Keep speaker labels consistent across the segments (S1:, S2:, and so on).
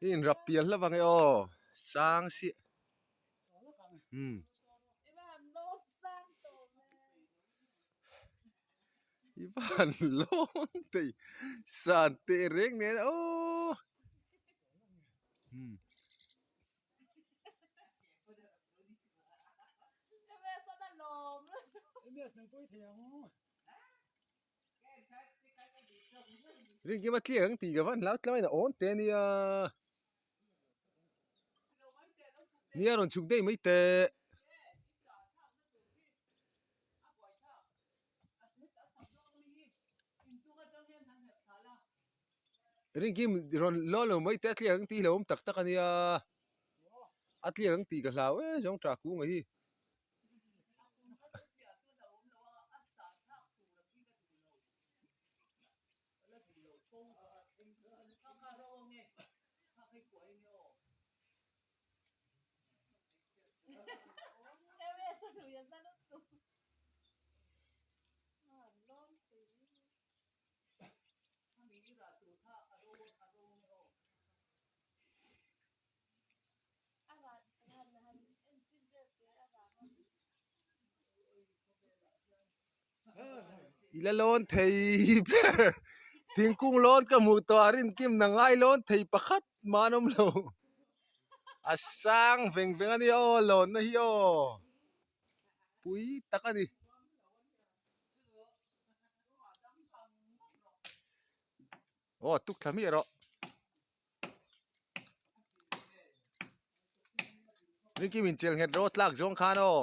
S1: I inrap pial hlauh ang e aw sang si umm i van lawng thei san teh reng nen aw umm. Ringkima tliak ang tih ka van hlau tlangin a awn te ania. Nia rawn chhuk daih mai teh. Ringkim rawn law lo mai teh a tliak ang tih hi lo awm tak tak ania. A tliak ang tih ka hlau e zawng tah kunga hi. I la lawn thei ber thingkung lawn ka hmuh tawh a rinkim na ngai lawn thei pakhat mah an awm lo a sang veng veng a nia aw lawn na hi aw pui tak a ni. Aw tuk thla miah rawh. Rinkim inchel nghet rawh tlak zawng khan aw.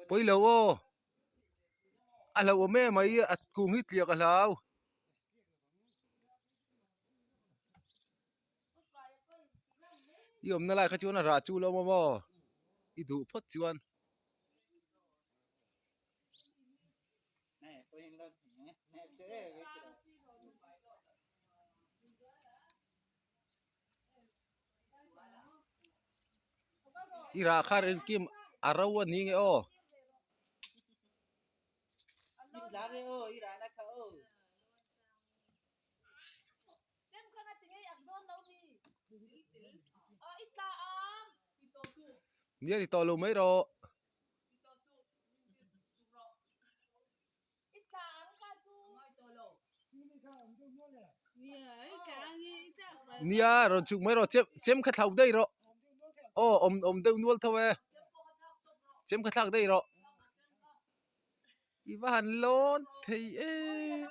S1: Pawilo aw a hlauhawm em mai a kung hi tliak a hlau. I awmna lai kha chuan a rah chu lo awm aw i duh phawt chuan. I rah kha rinkim a ro a ni nge aw. Nia ti tawh lo mai rawh. Nia rawn chhuk mai rawh chem chem kha thlauh daih rawh aw awm awm deuh nual tho e chem kha thlak daih rawh i va han lawn thei em.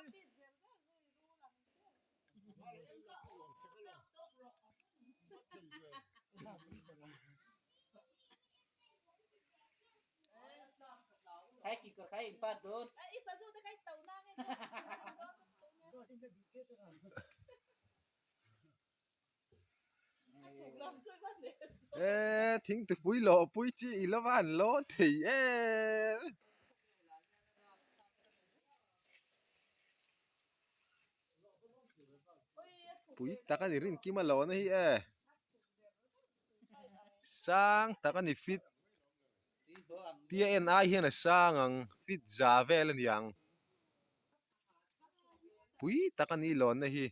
S1: E thing tupui lawh pui chi i lova an lawn thei em. Pui tak a ni rin kim a lawn a hi e. Sang tak a ni fit. Tia en ai hian a sang ang fit za vel a ni ang. Pui tak a ni lawnna hi.